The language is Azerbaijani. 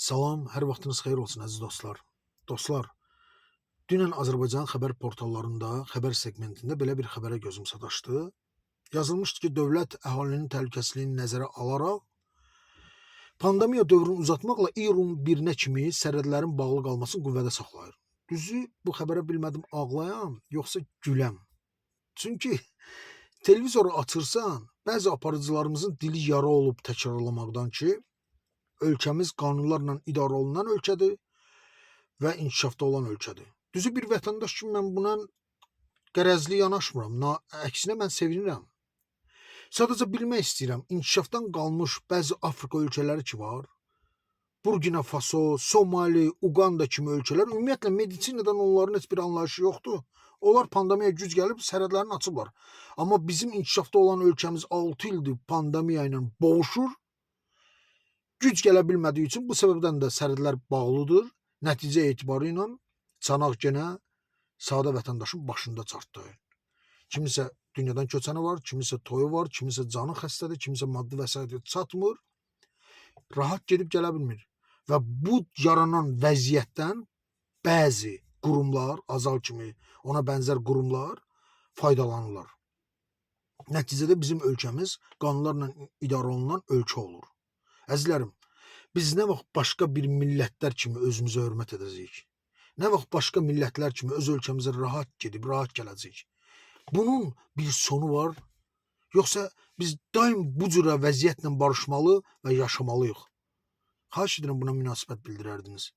Salam, hər vaxtınız xeyir olsun əziz dostlar. Dostlar, dünən Azərbaycan xəbər portallarında, xəbər seqmentində belə bir xəbərə gözüm sataşdı. Yazılmışdı ki, dövlət əhalinin təhlükəsizliyini nəzərə alaraq pandemiya dövrünü uzatmaqla iyulun 1-nə kimi sərhədlərin bağlı qalmasını qüvvədə saxlayır. Düzü, bu xəbərə bilmədim ağlayam, yoxsa güləm. Çünki televizoru açırsan, bəzi aparıcılarımızın dili yara olub təkrarlamaqdan ki, ölkəmiz qanunlarla idarə olunan ölkədir və inkişafda olan ölkədir. Düzü, bir vətəndaş kimi mən buna qərəzli yanaşmıram. Əksinə mən sevinirəm. Sadəcə bilmək istəyirəm, inkişafdan qalmış bəzi Afrika ölkələri ki var, Burkina Faso, Somali, Uqanda kimi ölkələr, ümumiyyətlə meditsinadan onların heç bir anlayışı yoxdur. Onlar pandemiyaya güc gəlib sərhədlərini açıblar. Amma bizim inkişafda olan ölkəmiz 6 ildir pandemiya ilə boğuşur. Güc gələ bilmədiyi üçün bu səbəbdən də sərhədlər bağlıdır. Nəticə etibarı ilə çanaq genə sadə vətəndaşın başında çartlayır. Kimisə dünyadan köçəni var, kimisə toyu var, kimisə canı xəstədir, kimisə maddi vəsaiti çatmır. Rahat gedib gələ bilmir. Və bu yaranan vəziyyətdən bəzi qurumlar, Azal kimi ona bənzər qurumlar faydalanırlar. Nəticədə bizim ölkəmiz qanunlarla idarə olunan ölkə olur. Əzizlərim, biz nə vaxt başqa bir millətlər kimi özümüzə hörmət edəcəyik? Nə vaxt başqa millətlər kimi öz ölkəmizə rahat gedib, rahat gələcəyik? Bunun bir sonu var. Yoxsa biz daim bu cürə vəziyyətlə barışmalı və yaşamalıyıq? Xahiş edirəm buna münasibət bildirərdiniz.